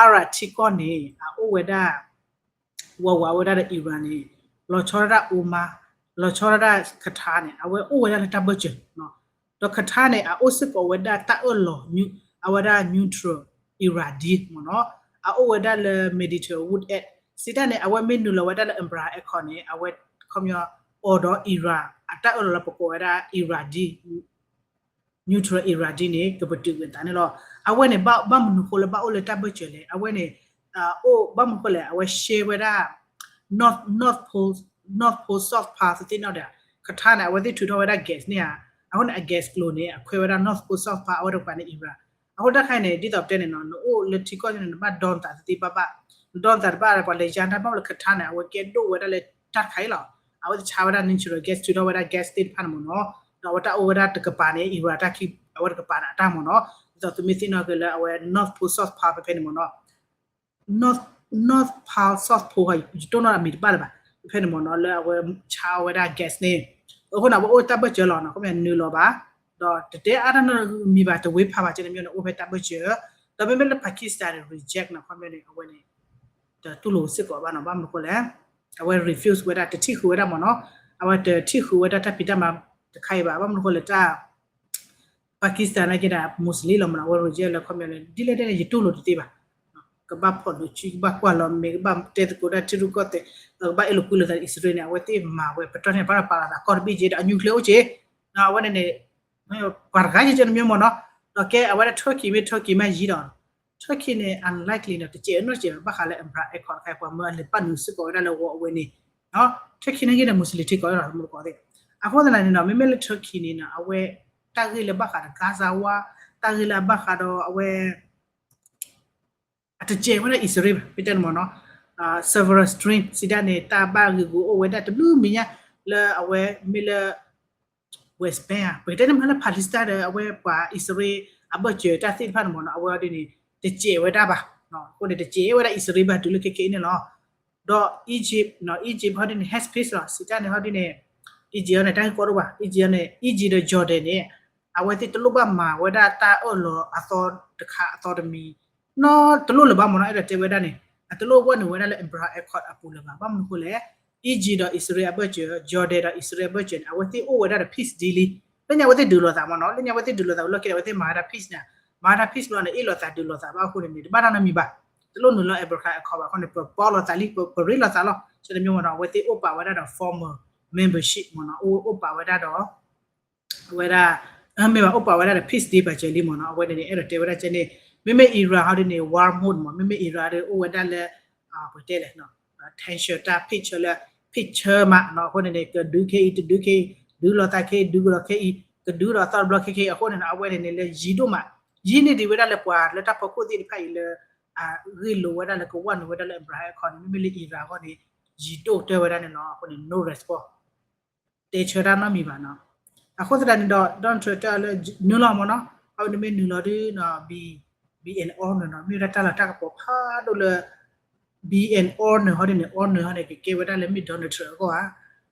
Arab ထံကီၢ်န့ၣ် အအိၣ်ဝဲဒၣ် ဝးဝးဝဲဒၣ်ဒီး Iran န့ၣ် လီၤဆီဒၣ်တၢ် Oman လီၤဆီဒၣ်တၢ် Qatar န့ၣ် အဝဲအိၣ်ဝဲဒၣ်လၢတၢ်ဘၢၣ်စၢၤ ဒီး Qatar န့ၣ် အအိၣ်စ့ၢ်ကီးဝဲဒၣ်တၢ်အၢၣ်လီၤ အဝဲဒၣ် neutral Iraqi မ့ၢ်နီၤ အအိၣ်ဝဲဒၣ်လၢ Mediterranean Wood Act စံးတၢ်န့ၣ် အဝဲမ့ၢ်နုာ်လီၤဝဲဒၣ်လၢ Abraham Accord န့ၣ် အဝဲခီပညီ အီၤဒီး Iran အတၢ်အၢၣ်လီၤလၢပကိးဝဲဒၣ် Iraqi neutral Iraqi န့ၣ် ကပတုာ်ကွံာ်အသးန့ၣ်လီၤ. အဝဲန့ၣ် ဘၣ်မနုၤဃိလၢဘၣ်အိၣ်လၢတၢ်ဘၢၣ်စၢၤလဲၣ်. အဝဲန့ၣ် အိၣ်ဘၣ်မနုၤဃိလဲၣ် အဝဲ share ဝဲဒၣ် North North Pole North Pole South Pole သ့ၣ်နီၣ်ဒီး Qatar န့ၣ် အဝဲသ့ၣ်ထုးထီၣ်ဝဲဒၣ် gas န့ၣ်ဧါ. အဃိန့ၣ် အ gas ကျိၤန့ၣ် အခွဲးဝဲဒၣ် North Pole South Pole အဝဲတကပၤန့ၣ် Iran အဃိတၢ်ခါအံၤန့ၣ် ဒ်သိးပတဲန့ၣ်နီၤ နအိၣ်လၢထံကီၢ်န့ၣ် နဘၣ်ဒီသးသ့သ့ဘၣ်ဘၣ် နဒီသးတဘၣ် ပှၤလဲၤယါတၢ်ဘၣ်လၢ Qatar န့ၣ် အဝဲကဲဒိၣ်ဝဲဒၣ်လၢတၢ်တခါအံၤလီၤ. အဝဲသ့ၣ်ဆါဝဲဒၣ် natural gas ထုးထီၣ်ဝဲဒၣ် gas သ့ၣ်တဖၣ်န့ၣ်မ့ၢ်နီၤ ဒီးအဝဲတၢ်အိၣ်ဝဲဒၣ်တကပၤန့ၣ် Iran တၢ်ခံ အဝဲတကပၤန့ၣ်အတၢ်မ့ၢ်နီၤ ဒ်သိးသုမ့ၢ်သ့ၣ်နီၣ်က့ၤလၢအဝဲ North Pole South Pole ဖဲဖဲန့ၣ်မ့ၢ်နီၤ North North Pole South Pole ယတိၢ်နီၣ်အမံၤတဘၣ်လၢၤဘၣ် ဖဲဖဲန့ၣ်မ့ၢ်နီၤ လၢအဝဲဆါဝဲဒၣ် gas န့ၣ် အဃိန့ၣ် အဝဲအိၣ်တၢ်ဘၢၣ်စၢၤလီၤနီၤ ခီပညီနုာ်လီၤဘၣ် ဒီးတတဲအါတၢ်နီတမံၤဘၣ် တဝ့ၤဖးဘၣ် ကဲန့ၣ်မ့ၢ်န့ၣ် အိၣ်ဖဲတၢ်ဘၢၣ်စၢၤ ဒီးမ့မ့ၢ်လၢ Pakistan န့ၣ် reject နီၤ ခီပညီန့ၣ် အဝဲန့ၣ် တတူၢ်လိာ်စ့ၢ်ကီးဘၣ်နီၤ ဘၣ်မနုၤဃိလဲၣ် အဝဲ refuse ဝဲဒၣ် တထံၣ်ဃုာ်ဝဲဒၣ်မ့ၢ်နီၤ အဝဲတထံၣ်ဃုာ်ဝဲဒၣ်တၢ်ဖံးတၢ်မၤတခါအံၤဘၣ် ဘၣ်မနုၤဃိလဲၣ် တၢ် Pakistan နာ်က့ဒၣ် Muslim လီၤမ့ၢ်နီၤ အဝဲ reject လၢခီပညီန့ၣ် ဒ်လဲၣ်ဒ်လဲၣ် ယတူၢ်လိာ်တသ့ဘၣ် ကဘၣ်ဖီၣ်လိာ်စု ကဘၣ်ကွၢ်လီၤမဲာ် ကဘၣ်တဲသကိးတၢ်ထံရူၢ်ကီၢ်သဲး ကဘၣ်အဲၣ်လိာ်ကွံလိာ်သး အံၣ်စရ့လးန့ၣ် အဝဲသ့ၣ်မၤဝဲ ပတီၢ်န့ၣ် ဘၣ်ဒီးပာ်လီၤသးကီၢ်တဘ့ၣ်က့ဒီး အ nuclear အိၣ်က့ အဝဲန့ၣ်န့ၣ် ပှၤတဂၤကဲန့ၣ်မ့ၢ်နီၤ ဒီးကဲအဝဲဒၣ် Turkey မ့ၢ် Turkey မ့ၢ်ယံၤဒီး Turkey န့ၣ် unlikely န့ၣ် တစဲးနီတစဲးဘၣ်ဃးလၢ Abraham Accord တခါ ပှၤမၢအလဲၤပာ်နုာ်စ့ၢ်ကီးဝဲဒၣ်လၢဝီအဝဲန့ၣ် Turkey နာ်က့ဒီး Muslim ထံကီၢ်ဒီး မူတကိးသ့ၣ် အဃိသတးန့ၣ်နီၤ မ့မ့ၢ်လၢ Turkey န့ၣ်နီၤ အဝဲ တၢ်ဂ့ၢ်လၢဘၣ်ဃးဒီး Gaza ဝါ တၢ်ဂ့ၢ်လၢအဘၣ်ဃးဒီးအဝဲ အတစဲးဝဲဒၣ်အံၣ်စရ့လးဘၣ် မ့ၢ်တဲန့ၣ်မ့ၢ်နီၤ several stream စံးတၢ်န့ၣ် တၢ်ဘၣ်ဂ့ၢ်ဂူၤအိၣ်ဝဲဒၣ်တဘျုးမံၤညါ လၢအဝဲမ့ၢ်လၢ West Bank ဧါ ပကတဲန့ၣ်မ့ၢ်လၢ Palestine ဒီးအဝဲပှၤအံၣ်စရ့လးအဘၢၣ်စၢၤတၢ်သ့ၣ်တဖၣ်န့ၣ်မ့ၢ်နီၤ အဝဲဒ်န့ၣ် တစဲးဝဲဒၣ်ဘၣ် အဃိန့ၣ် တစဲးဝဲဒၣ်အံၣ်စရ့လးဘၣ်တုၤလၢခဲခဲအံၤန့ၣ်လီၤ ဒီး Egypt Egypt ဟီဒ်န့ၣ် has peace လီၤ စံးတၢ်န့ၣ်ဟီဒ်န့ၣ် Egypt န့ၣ် တၢ်ဂ့ၢ်ကီဒိၣ်ဘၣ် Egypt န့ၣ် Egypt ဒီး Jordan န့ၣ် အဝဲသ့ၣ်တလိၣ်ဘၣ်မၤဝဲဒၣ်တၢ်အၢၣ်လီၤအသီတခါအသီတမံၤ နီတလိၣ်လၢၤဘၣ်မ့ၢ်နီၤ အဲၣ်ဒိးတဲဝဲဒၣ်န့ၣ် အတလိၣ်ဝဲနုာ်ဝဲဒၣ်လၢ Abraham Accord အပူၤလၢၤဘၣ် ဘၣ်မနုၤဃိလဲၣ် Egypt ဒီးအံၣ်စရ့လးအဘၢၣ်စၢၤ Jordan ဒီးအံၣ်စရ့လးအဘၢၣ်စၢၤန့ၣ် အဝဲသ့ၣ်အိၣ်ဝဲဒၣ်ဒီး peace deal လံ လၢညါအဝဲသ့ၣ်ဒုးလိာ်သးမ့ၢ်နီၤ လၢညါအဝဲသ့ၣ်ဒုးလိာ်သးဝံၤလီၢ်ခံဒီး အဝဲသ့ၣ်မၤဝဲဒၣ် peace န့ၣ် မၤဝဲဒၣ် peace ဘျီန့ၣ် အ့ၣ်လိာ်သးဒုးလိာ်သးဘၣ်အဃိန့ၣ်န့ၣ် တဘၣ်တၢ်နီတမံၤဘၣ် တလိၣ်နုာ်လီၤ Abraham Accord ဘၣ်အဃိန့ၣ် ပပီလိာ်သးလံ ပရ့လိာ်သးလီၤ ဆၢတမံၤမ့ၢ်နီၤ အဝဲသ့ၣ်အိၣ်ပာ်ဝဲဒၣ်ဒီး formal membership မ့ၢ်နီၤ အိၣ်ပာ်ဝဲဒၣ်ဒီး အဝဲဒၣ် မ့ၢ်ဘၣ်အိၣ်ပာ်ဝဲဒၣ်ဒီး peace deal ပာ်စၢၤလံမ့ၢ်နီၤ အဝဲန့ၣ်န့ၣ် အဲၣ်ဒိးတဲဝဲဒၣ်ကဲန့ၣ် မ့မ့ၢ် Iran ဟီဒ်န့ၣ် war mode မ့ၢ် မ့မ့ၢ် Iran ဒီးအိၣ်ဝဲဒၣ်လၢ ပတဲလဲၣ် tension တၢ်ဖ့ၣ်ဆၢလၢ ဖ့ၣ်ဆၢမးနီၤ အဃိန့ၣ်န့ၣ် ကဒုးခဲအံၤ တဒုးခဲအံၤ ဒုးလိာ်သးခဲအံၤ ဒုးကဒီးခဲအံၤ ကဒုးဒီးသီတဘျီခဲခဲအံၤ အဃိန့ၣ်နီၤ အဝဲန့ၣ်န့ၣ် လၢယံၤဒိၣ်မး ယံၤန့ၢ်ဒံးဝဲဒၣ်လၢပှၤလၢတၢ်ဖီခိၣ်သ့ၣ်တဖၣ်အံၤလၢ အဂ့ၢ်လိာ်ဝဲဒၣ်လၢကဝဲနုာ်ဝဲဒၣ်လၢ Abraham Accord န့ၣ် မ့မ့ၢ်လၢ Iran အဂီၢ်န့ၣ် ယံၤဒိၣ်ကတၢၢ်ဝဲဒၣ်န့ၣ်လီၤ အဃိန့ၣ် no response တဲဆၢတၢ်နီတမံၤဘၣ်နီၤ အဃိသတးန့ၣ်ဒီး Donald Trump တဲအီၤလၢ နုာ်လီၤမ့ၢ်နီၤ အဝဲန့ၣ်မ့ၢ်နုာ်လီၤဒုး be, be an honor နီၤ မ့ၢ်ဝဲဒၣ်တၢ်လီၢ်တၢ်ကပီၤဖးဒိၣ်လၢ be an honor ဟီဒ်န့ၣ် honor ဟီန့ၣ် ကကဲဝဲဒၣ်လၢမ့ၢ် Donald Trump အဂီၢ်ဧါ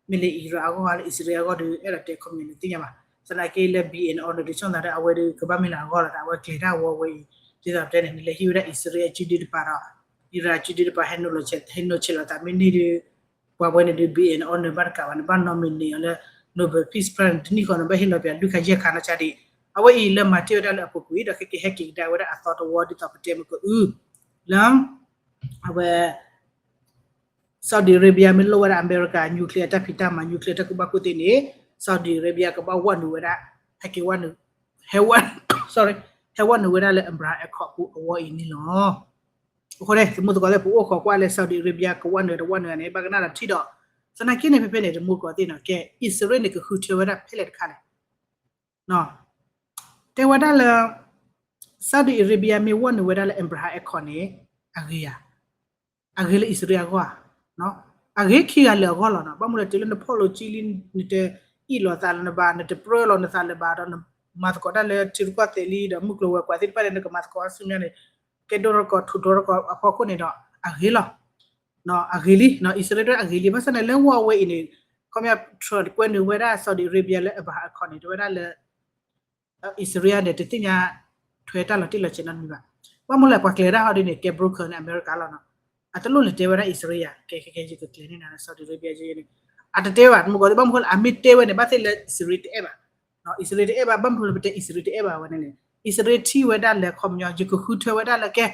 မ့ၢ်လၢ Iran အဂီၢ်ဧါ လၢအံၣ်စရ့လးအဂီၢ်ဒီး အဲၣ်ဒိးတဲခီပညီန့ၣ်သ့ၣ်ညါဘၣ် သနာ်က့လၢ be an honor ဒုး ဆိကမိၣ်သးဒီး အဝဲဒီးကဘၣ်မ့ၢ်လၢအဂီၢ်လီၤသး အဝဲကျဲၤတၢ်ဝီဝဲအံၤ ဒ်သိးပတဲန့ၣ် နလဲၤဟံးဝဲဒၣ်အံၣ်စရ့လးအစုဒုတပၤဒီး Iran အစုဒုတပၤ ဟဲနုာ်လီၤဆဲး ဟဲနုာ်ဆဲးလီၤသး မ့ၢ်န့ၢ်ဒီး ပှၤဝဲန့ၣ်ဒုး be an honor ဘၣ်တကးဘၣ်န့ၣ် ဘၣ် nominate အီၤလၢ Nobel Peace Prize တနံၣ်ဃီန့ၣ် ဘၣ်ဟ့ၣ်လီၤပှၤလွံၢ်ခါယဲၢ်ခါနီၢ်ဆါဒံး အဝဲအံၤလၢမၤတ့ၢ်ဝဲဒၣ်လၢအပူၤကွံာ် ဒီးခဲကဟဲက့ၤကဒါဝဲဒၣ်အသီတဝီဒ်သိးပတဲမ့ၢ်ကအု လၢ အဝဲ Saudi Arabia မ့ၢ်လိၣ်ဝဲဒၣ်အမဲရကၤ nuclear တၢ်ဖံးတၢ်မၤ nuclear တၢ်ကူၣ်ဘၣ်ကူၣ်သ့န့ၣ် Saudi Arabia ကဘၣ်ဝဲနုာ်ဝဲဒၣ် ဟဲက့ၤဝဲနုာ် ဟဲဝဲ sorry ဟဲဝဲနုာ်ဝဲဒၣ်လၢ Abraham Accord ပူၤအဝဲအံၤန့ၣ်လီၤ. အဃိန့ၣ် သမူသကိးသ့ၣ် ပအိၣ်ခိးကွၢ်လၢ Saudi Arabia ကဝဲနုာ်တဝဲနုာ်န့ၣ် ဘၣ်ကနၣ်ဒီးထံၣ်ဒီး သနာ်က့န့ၣ် ဖဲဖဲန့ၣ် သမူသကိးသ့ၣ်နီၤ ကဲ အံၣ်စရ့လးန့ၣ် ကဃုထၢဝဲဒၣ်ဖဲလဲၣ်တခါလဲၣ် တဲဝဲဒၣ်လၢ Saudi Arabia မ့ၢ်ဝဲနုာ်ဝဲဒၣ်လၢ Abraham Accord န့ၣ် အဂ့ၤဧါ အဂ့ၤလၢအံၣ်စရ့လးအဂီၢ်ဧါ အဂ့ၤခံဂၤလၢာ်အဂီၢ်လီၤနီၤ. ဘၣ်မနုၤလဲၣ် တုၤလၢနဖီၣ်လိာ်ကံလံ နတအ့ၣ်လိာ်သးလၢနဘၣ် နတပြၢလိာ်နသးလၢၤဘၣ်ဒီး နမၤသကိးတၢ်လၢထံရူၢ်ကီၢ်သဲးလံဒီး မုၢ်ကျိၤဝဲၤကွာ်သ့ၣ်တဖၣ်န့ၣ် နကမၤသကိးဆူညါန့ၣ် ကဲဒိၣ်ထီၣ်ကီးထူးထီၣ်ကီးအဖီခိၣ်န့ၣ်ဒီး အဂ့ၤလီၤ. အဂ့ၤလံ အံၣ်စရ့လးဒၣ်အဂ့ၤလံ ဘၣ်ဆၣ်န့ၣ် လၢဝီအဝဲအံၤန့ၣ် ခီပညီ Trump ကွဲနုာ်ဝဲဒၣ် Saudi Arabia လၢ Abraham Accord န့ၣ် တဲဝဲဒၣ်လၢ အံၣ်စရ့လးန့ၣ် တသ့ၣ်ညါထွဲတၢ်လီၤတံၢ်လီၤဆဲးနီတမံၤဘၣ်. ဘၣ်မနုၤလဲၣ် ပှၤကျဲၤတၢ်ဟီဒ်န့ၣ် ကဲ broker န့ၣ် အမဲရကၤလီၤနီၤ. အတလိၣ်လဲၤတဲဝဲဒၣ်အံၣ်စရ့လးယၤ ကဲ ခဲခဲ ယကကျဲၤန့ၢ်နၤ Saudi Arabia ယဲန့ၣ် အတတဲဘၣ် တမူကီးသ့ၣ် ဘၣ်မနုၤဃိလၢ အမ့ၢ်တဲဝဲန့ၣ် ဘၣ်သ့ၣ်လၢအံၣ်စရ့လးတအဲၣ်ဘၣ် အံၣ်စရ့လးတအဲၣ်ဘၣ် ဘၣ်မနုၤလၢပတဲအံၣ်စရ့လးတအဲၣ်ဘၣ်ဝဲန့ၣ်န့ၣ် အံၣ်စရ့လးထံၣ်ဝဲဒၣ်လၢ ခီပညီ ယကဃုထၢဝဲဒၣ်လၢကဲ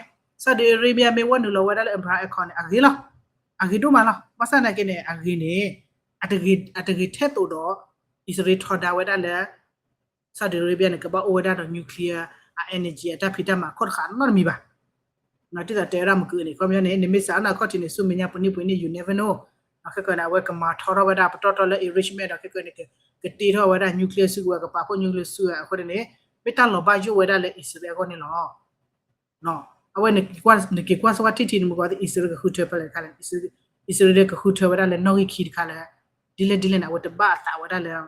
Saudi Arabia မ့ၢ်ဝဲနုာ်လီၤဝဲဒၣ်လၢ Abraham Accord န့ၣ် အဂ့ၤလီၤ. အဂ့ၤဒိၣ်မးလီၤ. ဘၣ်ဆၣ်သနာ်က့န့ၣ် အဂ့ၤန့ၣ် အတဂ့ၤထဲသိးဒီး အံၣ်စရ့လးထီဒါဝဲဒၣ်လၢ Saudi Arabia န့ၣ် ကဘၣ်အိၣ်ဝဲဒၣ်ဒီး nuclear အ energy အတၢ်ဖံးတၢ်မၤခိၣ်တဃာ်နီတမံၤဘၣ်. ဒ်သိးတဲဝဲဒၣ်မုၢ်ကနံၤန့ၣ် ခီပညီန့ၣ် နမ့ၢ်စးထီၣ်အခီၣ်ထံးန့ၣ် ဆူမဲာ်ညါပနံၣ်ပနံၣ် you never know. ခဲကနံၣ်န့ၣ် အဝဲကမၤထီထီၣ်ဝဲဒၣ်ပတီၢ်ထီၣ်လၢ enrichment ဒီး ခဲကနံၣ်န့ၣ် ကတ့ထီၣ်ဝဲဒၣ် nuclear စုကဝဲၤ ကပာ်ဖှိၣ် nuclear စုကဝဲၤအဃိန့ၣ်န့ၣ် မ့ၢ်တၢ်လီၤဘၣ်ယိၣ်ဝဲဒၣ်လၢအံၣ်စရ့လးအဂီၢ်န့ၣ်လီၤ. အဝဲနက့ၤကွၢ်စၢၤဝဲထံၣ်ထံၣ်န့ၣ် မုၢ်ကနံၤ အံၣ်စရ့လးကဃုထၢဖဲလဲၣ်တခါလဲၣ်. အံၣ်စရ့လးကဃုထၢဝဲဒၣ်လၢနီၣ်ဂံၢ်ခံတခါလၢ ဒ်လဲၣ်ဒ်လဲၣ်န့ၣ် အဝဲတဘၣ်အသးဝဲဒၣ်လၢ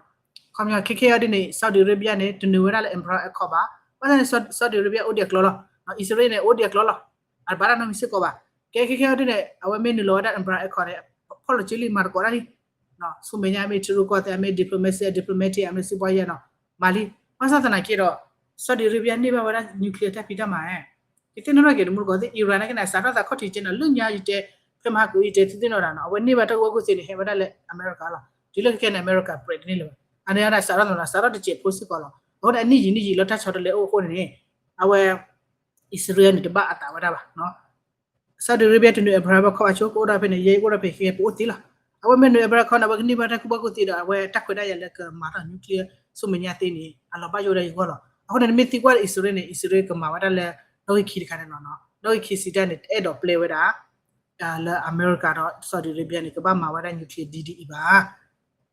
ခီပညီ ခဲခဲအံၤဒ်န့ၣ် Saudi Arabia န့ၣ် တနုာ်ဝဲဒၣ်လၢ Abraham Accord ဘၣ်. ဘၣ်ဆၣ်န့ၣ် Saudi Arabia အိၣ်ဒံးအကျိၤလီၤ. အံၣ်စရ့လးန့ၣ် အိၣ်ဒံးအကျိၤလီၤ. အတဘၣ်တၢ်နီတမံၤစ့ၢ်ကီးဘၣ်. ကဲ ခဲခဲအံၤဒ်န့ၣ် အဝဲမ့ၢ်နုာ်လီၤဝဲဒၣ် Abraham Accord န့ၣ် ဖီၣ်လီၤက့ၤလံ မၤသကိးတၢ်လံ ဆူမဲာ်ညါ အမ့ၢ်ထံရူၢ်ကီၢ်သဲး အမ့ၢ် diplomacy diplomatic အမ့ၢ်စံးဘီယဲနီၤ မၤလံ. ဘၣ်ဆၣ်သနာ်က့ဒီး Saudi Arabia န့ၢ်ဘၣ်ဝဲဒၣ် nuclear တၢ်ဖံးတၢ်မၤ ကသ့ၣ်နီၣ်ထီၣ်က့ၤ တမူတကိးသ့ၣ် Iran န့ၣ်ကနၣ် စးထီၣ်သးခီၣ်ထံးကဲနီၤ လၢညါယတဲ ဖဲမဟါကွံာ်ယတဲသ့ၣ်နီၣ်တၢ်နီၤ အဝဲန့ၢ်ဘၣ်တၢ်ဂီၢ်ခိၣ်သ့န့ၣ် ဟဲဝဲဒၣ်လၢအမဲရကၤလီၤ. တုၤလၢခဲခဲန့ၣ် အမဲရကၤ break တန့ၢ်လၢၤဘၣ်. အန့ၣ်ဒၣ်စးထီၣ်နီၤ စးထီၣ်တစဲးဖိစ့ၢ်ကီးလီၤ. အဃိန့ၣ် အနံၣ်ယံာ်နံၣ်ယံာ်လၢတၢ်ဆီတလဲအိၣ်အဃိန့ၣ်န့ၣ် အဝဲ အံၣ်စရ့လးန့ၣ် တဘၣ်အသးဝဲဒၣ်ဘၣ် Saudi Arabia တနုာ် Abraham Accord ဘၣ်ဆိ ကအိၣ်ဒၣ်ဖဲန့ၣ် ယဲယကအိၣ်ဒၣ်ဖဲ ခဲခဲပအိၣ်သ့လီၤ. အဝဲမ့ၢ်နုာ် Abraham Accord န့ၣ် အဝဲကန့ၢ်ဘၣ်တၢ်ကူၣ်ဘၣ်ကူၣ်သ့ဒီး အဝဲတၢ်ခွဲးတၢ်ယာ်လၢကမၤထီၣ် nuclear ဆူမဲာ်ညါသ့န့ၣ် အလီၤဘၣ်ယိၣ်ဝဲဒၣ်ယဂီၢ်လီၤ. အဃိန့ၣ် နမ့ၢ်သံကွၢ်လၢအံၣ်စရ့လးန့ၣ် အံၣ်စရ့လးကမၤဝဲဒၣ်လၢ နီၣ်ဂံၢ်ခံတခါန့ၣ်လီၤ. နီၣ်ဂံၢ်ခံစံးတၢ်န့ၣ် တအဲၣ်ဒိးပျဲဝဲဒၣ် လၢအမဲရကၤဒီး Saudi Arabia န့ၣ် ကဘၣ်မၤဝဲဒၣ် nuclear ဒ်ဒ်အံၤဘၣ်.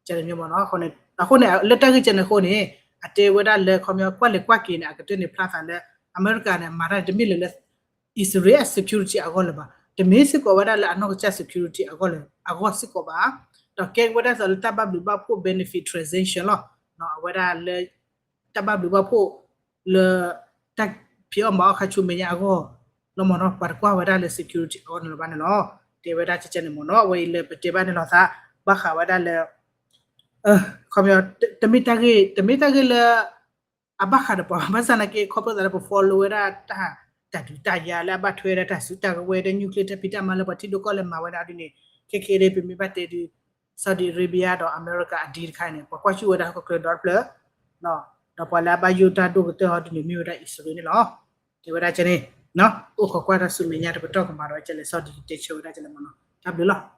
ကန့ၣ်မ့ၢ်နီၤ အဃိန့ၣ် လၢတၢ်ဂ့ၢ်ကဲန့ၣ်အဃိန့ၣ် အတဲဝဲဒၣ်လၢခီပညီ ကွၢ်လဲၤကွၢ်က့ၤန့ၣ် အကတၢၢ်န့ၣ်ဖျါသးလၢ အမဲရကၤန့ၣ် မၤတၢ်န့ၣ် တမ့ၢ်လၢ လၢ အံၣ်စရ့လး security အဂီၢ်လၢၤဘၣ်. တမ့ၢ်စ့ၢ်ကီးဝဲဒၣ်လၢအနီၢ်ကစၢ် security အဂီၢ်လၢၤ အဂီၢ်စ့ၢ်ကီးဘၣ်. ဒီးကဲဝဲဒၣ်သိးလၢတၢ်ဘၣ်ဘျုးဘၣ်ဖှိၣ် benefit transaction လီၤ. အဝဲဒၣ်လၢ တၢ်ဘၣ်ဘျုးဘၣ်ဖှိၣ်လၢ တၢ်ဖံးအီၣ်မၤအီၣ်ခါဆူမဲာ်ညါအဂီၢ်လီၤမ့ၢ်နီၤ ပှၤတကွၢ်ဝဲဒၣ်လၢ security အဂီၢ်န့ၣ်လၢၤဘၣ်န့ၣ်လီၤ. တဲဝဲဒၣ်ကဲန့ၣ်မ့ၢ်နီၤ အဝဲအံၤလၢပတဲဘၣ်န့ၣ်လီၤသး ဘၣ်ဃးဝဲဒၣ်လၢ ခီပညီ တမ့ၢ်တၢ်ဂ့ၢ် တမ့ၢ်တၢ်ဂ့ၢ်လၢ အဘၣ်ဃးဒီးပှၤဘၣ်ဆၣ်သနာ်က့ ခီဖျိသးလၢပ follow ဝဲဒၣ်တၢ် တၢ်ဒုးတၢ်ယၤလၢအဘၣ်ထွဲဝဲဒၣ်တၢ်စုတၢ်ကဝဲၤဒီး nuclear တၢ်ဖံးတၢ်မၤလၢပှၤထံဒိၣ်ကီၢ်လဲၢ်မၤဝဲဒၣ်ဒ်န့ၣ် ခဲခဲဒ်ပမ့ၢ်ဘၣ်တဲဒုး Saudi Arabia ဒီးအမဲရကၤအ deal တခါန့ၣ် ပှၤကွၢ်ဆူၣ်ဝဲဒၣ်ဟီၣ်ခိၣ်ချၢဒီတဖျၢၣ် ဒီးပှၤလၢအဘၣ်ယိၣ်တၢ်ဒိၣ်ကတၢၢ်ဟီဒ်န့ၣ် မ့ၢ်ဝဲဒၣ်အံၣ်စရ့လးန့ၣ်လီၤ. တဲဝဲဒၣ်ကဲန့ၣ် အိၣ်ခိးကွၢ်တၢ်ဆူမဲာ်ညါတပတီၢ်ကမၤဒီးကဲလဲၣ် စီၤဒံးတဲဆၢဝဲဒၣ်ကဲလဲၣ်မ့ၢ်နီၤ တၢ်ဘျုးလီၤ.